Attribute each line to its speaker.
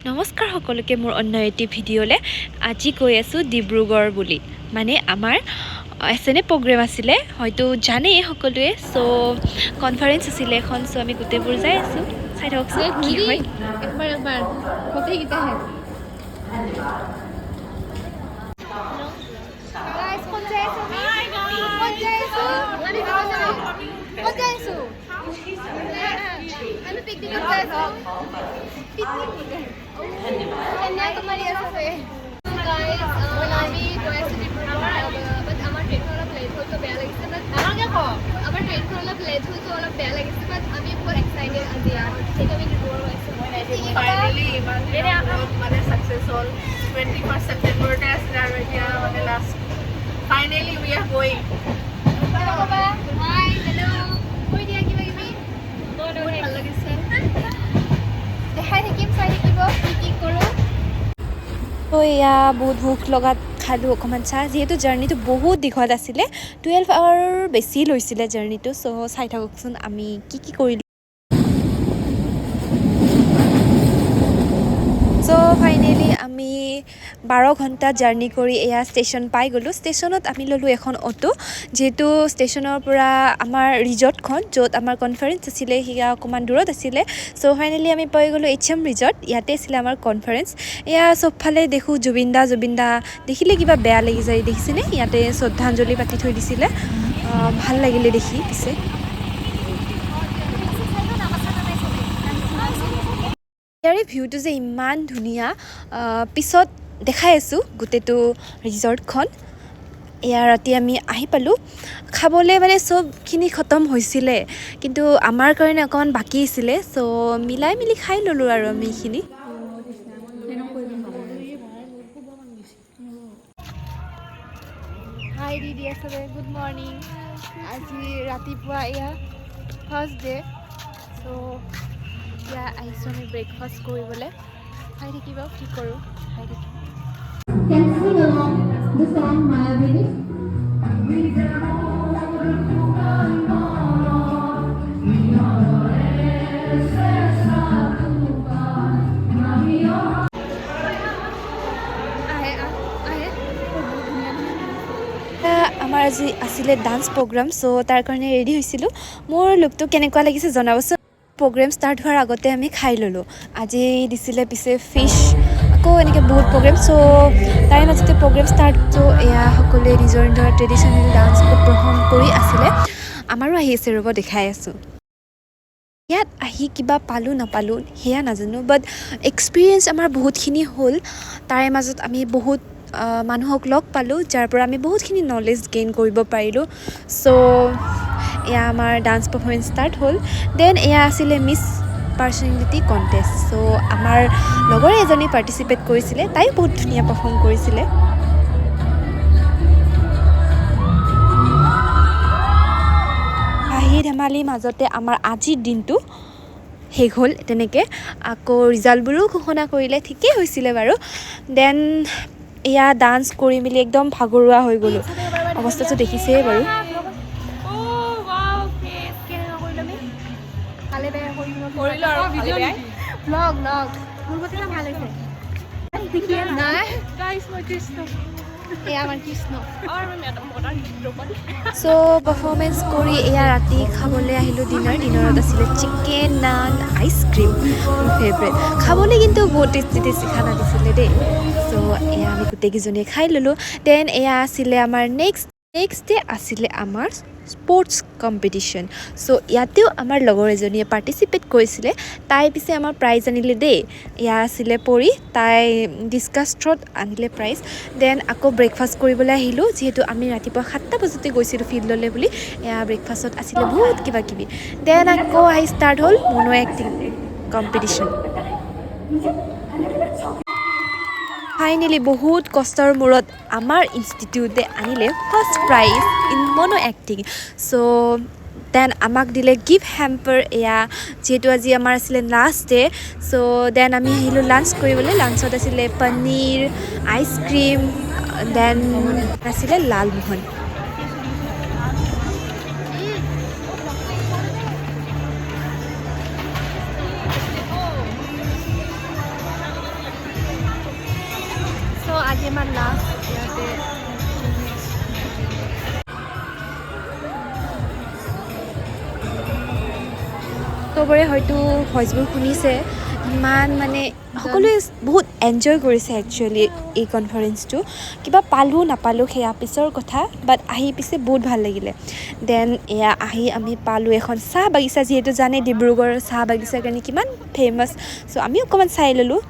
Speaker 1: নমস্কাৰ সকলোকে, মোৰ অন্য এটি ভিডিঅ'লৈ। আজি গৈ আছোঁ ডিব্ৰুগড় বুলি, মানে আমাৰ এছ এন এ প্ৰগ্ৰেম আছিলে, হয়তো জানেই সকলোৱে। চ' কনফাৰেঞ্চ আছিলে এখন। চ' আমি গোটেইবোৰ যাই আছোঁ, চাই থাককচোন কি হয়।
Speaker 2: একবাৰ একবাৰ গোটেইকেইটাহে। Guys, ক'ত যাই আছো আমি? ক'ত যাই আছো? ক'ত যাই আছো? আমি পিকনিকত যাই আছো। পিকনিক কন্যাকুমাৰী আছে। গাইজ, আমি গৈ আছো ডিব্ৰুগড়, বাট আমাৰ ট্ৰেইনখন অলপ লেট হ'ল, তো বেয়া লাগিছে। বাট আমাৰ ট্ৰেইনখন অলপ লেট হ'ল, তো অলপ বেয়া লাগিছে। বাট আমি বহুত এক্সাইটেড আজি, সেইটো আমি ডিব্ৰুগড় গৈ আছোঁ।
Speaker 3: ফাইনেলি ইমান দিনৰ মূৰত মানে ছাকচেছ হ'ল। 21 ছেপ্টেম্বৰতে আছিলে আৰু এতিয়া মানে last, finally we are going.
Speaker 2: ক'বা হাই, হেল্ল' কৈ দিয়া কিবা কিবি।
Speaker 3: বহুত ভাল লাগিছে।
Speaker 2: দেখাই থাকিম, চাই থাকিব কি কি কৰোঁ।
Speaker 1: ত' এয়া বহুত ভোক লগাত খালোঁ অকণমান চাহ, যিহেতু জাৰ্ণিটো বহুত দীঘল আছিলে, 12 আৱাৰ বেছি লৈছিলে জাৰ্ণিটো। চ' চাই থাককচোন আমি কি কি কৰিলোঁ। চ' ফাইনেলি আমি 12 ঘণ্টা জাৰ্ণি কৰি এয়া ষ্টেচন পাই গ'লোঁ। ষ্টেচনত আমি ল'লোঁ এখন অ'টো, যিহেতু ষ্টেচনৰ পৰা আমাৰ ৰিজৰ্টখন, য'ত আমাৰ কনফাৰেঞ্চ আছিলে, সেয়া অকণমান দূৰত আছিলে। চ' ফাইনেলি আমি পাই গ'লোঁ এইচ এম ৰিজৰ্ট। ইয়াতে আছিলে আমাৰ কনফাৰেঞ্চ। এয়া চবফালে দেখোঁ জুবিন দা, জুবিন দা। দেখিলে কিবা বেয়া লাগি যায়। দেখিছেনে, ইয়াতে শ্ৰদ্ধাঞ্জলি পাতি থৈ দিছিলে। ভাল লাগিলে দেখি পিছে। ইয়াৰে ভিউটো যে ইমান ধুনীয়া। পিছত দেখাই আছোঁ গোটেইটো ৰিজৰ্টখন। এয়া ৰাতি আমি আহি পালোঁ। খাবলৈ মানে চবখিনি খতম হৈছিলে, কিন্তু আমাৰ কাৰণে অকণমান বাকী আছিলে। চ' মিলাই মিলি খাই ল'লোঁ আৰু আমি এইখিনি।
Speaker 2: হাই দি দিয়া চবে, গুড মৰ্ণিং। আজি ৰাতিপুৱা এয়া ফাৰ্ষ্ট ডে। চ' এতিয়া আহিছোঁ আমি ব্ৰেকফাষ্ট কৰিবলৈ। খাই থাকিব কি কৰোঁ, খাই থাকিম।
Speaker 4: Can sing along the song Mayabini.
Speaker 2: আহে আহে।
Speaker 1: আমাৰ আজি আছিলে ডান্স প্ৰগ্ৰাম। চ' তাৰ কাৰণে ৰেডি হৈছিলোঁ। মোৰ লুকটো কেনেকুৱা লাগিছে জনাবচোন। প্ৰগ্ৰেম ষ্টাৰ্ট হোৱাৰ আগতে আমি খাই ল'লোঁ। আজি দিছিলে পিছে ফিছ, আকৌ এনেকৈ বহুত প্ৰগ্ৰেম। চ' তাৰে মাজতে প্ৰগ্ৰেম ষ্টাৰ্ট। চ' এয়া সকলোৱে নিজৰ নিজৰ ট্ৰেডিশ্যনেল ডান্স পাৰফৰ্ম কৰি আছিলে। আমাৰো আহি আছে, ৰ'ব দেখাই আছোঁ। ইয়াত আহি কিবা পালোঁ নাপালোঁ সেয়া নাজানো, বাট এক্সপিৰিয়েঞ্চ আমাৰ বহুতখিনি হ'ল। তাৰে মাজত আমি বহুত মানুহক লগ পালোঁ, যাৰ পৰা আমি বহুতখিনি নলেজ গেইন কৰিব পাৰিলোঁ। চ' এয়া আমাৰ ডান্স পাৰফৰ্মেঞ্চ ষ্টাৰ্ট হ'ল। Then এয়া আছিলে মিছ পাৰ্চনেলিটি কণ্টেষ্ট। চ' আমাৰ লগৰে এজনী পাৰ্টিচিপেট কৰিছিলে, তাইও বহুত ধুনীয়া পাৰফৰ্ম কৰিছিলে। হাঁহি ধেমালিৰ মাজতে আমাৰ আজিৰ দিনটো শেষ হ'ল তেনেকৈ। আকৌ ৰিজাল্টবোৰো ঘোষণা কৰিলে, ঠিকেই হৈছিলে বাৰু। Then এয়া ডান্স কৰি মেলি একদম ভাগৰুৱা হৈ গ'লোঁ, অৱস্থাটো দেখিছেই বাৰু।
Speaker 2: ভালে বেয়া কৰিলোঁ।
Speaker 3: কৰিলোঁ আৰু ভালে বেয়াই।
Speaker 2: ব্লগ ব্লগ মোৰ মতে ভাল হৈছে নাই?
Speaker 3: গাইজ, মই কৃষ্ণ।
Speaker 2: এয়া আমাৰ কৃষ্ণ।
Speaker 3: আৰু মেডাম দ্ৰৌপদী।
Speaker 1: চ' পাৰফৰ্মেঞ্চ কৰি এয়া ৰাতি খাবলৈ আহিলোঁ ডিনাৰ। ডিনাৰত আছিলে চিকেন নান, আইচক্ৰীম, মোৰ ফেভৰেট। খাবলৈ কিন্তু বহুত টেষ্টি টেষ্টি খানা দিছিলে দেই। চ' এয়া আমি গোটেইকেইজনীয়ে খাই ল'লোঁ। Then এয়া আছিলে আমাৰ নেক্সট ডে আছিলে আমাৰ স্পৰ্টছ কম্পিটিশ্যন। চ' ইয়াতেও আমাৰ লগৰ এজনীয়ে পাৰ্টিচিপেট কৰিছিলে। তাই পিছে আমাৰ প্ৰাইজ আনিলে দেই। এয়া আছিলে পৰি, তাই ডিছকাছ থ্ৰ'ত আনিলে প্ৰাইজ। Then আকৌ ব্ৰেকফাষ্ট কৰিবলৈ আহিলোঁ, যিহেতু আমি ৰাতিপুৱা 7টা বজাতে গৈছিলোঁ ফিল্ডলৈ বুলি। এয়া ব্ৰেকফাষ্টত আছিলে বহুত কিবা কিবি। Then আকৌ আহি ষ্টাৰ্ট হ'ল মনো এক্টিং কম্পিটিশ্যন। ফাইনেলি বহুত কষ্টৰ মূৰত আমাৰ ইনষ্টিটিউটে আনিলে first prize in mono acting। So then আমাক দিলে গিফ্ট হেম্পাৰ। এয়া যিহেতু আজি আমাৰ আছিলে লাষ্ট ডে। চ' then আমি আহিলোঁ লাঞ্চ কৰিবলৈ। লাঞ্চত আছিলে পনীৰ, আইচক্ৰীম, then আছিলে লালমোহন।
Speaker 3: আজি আমাৰ লাষ্ট ইয়াতে।
Speaker 1: চবৰে হয়তো ভইচবোৰ শুনিছে, ইমান মানে সকলোৱে বহুত এনজয় কৰিছে। একচুৱেলি এই কনফাৰেঞ্চটো কিবা পালোঁ নাপালোঁ সেয়া পিছৰ কথা, বাট আহি পিছে বহুত ভাল লাগিলে। Then এয়া আহি আমি পালোঁ এখন চাহ বাগিচা। যিহেতু জানে ডিব্ৰুগড়ৰ চাহ বাগিচাৰ কাৰণে কিমান ফেমাছ, চ' আমি অকণমান চাই ল'লোঁ।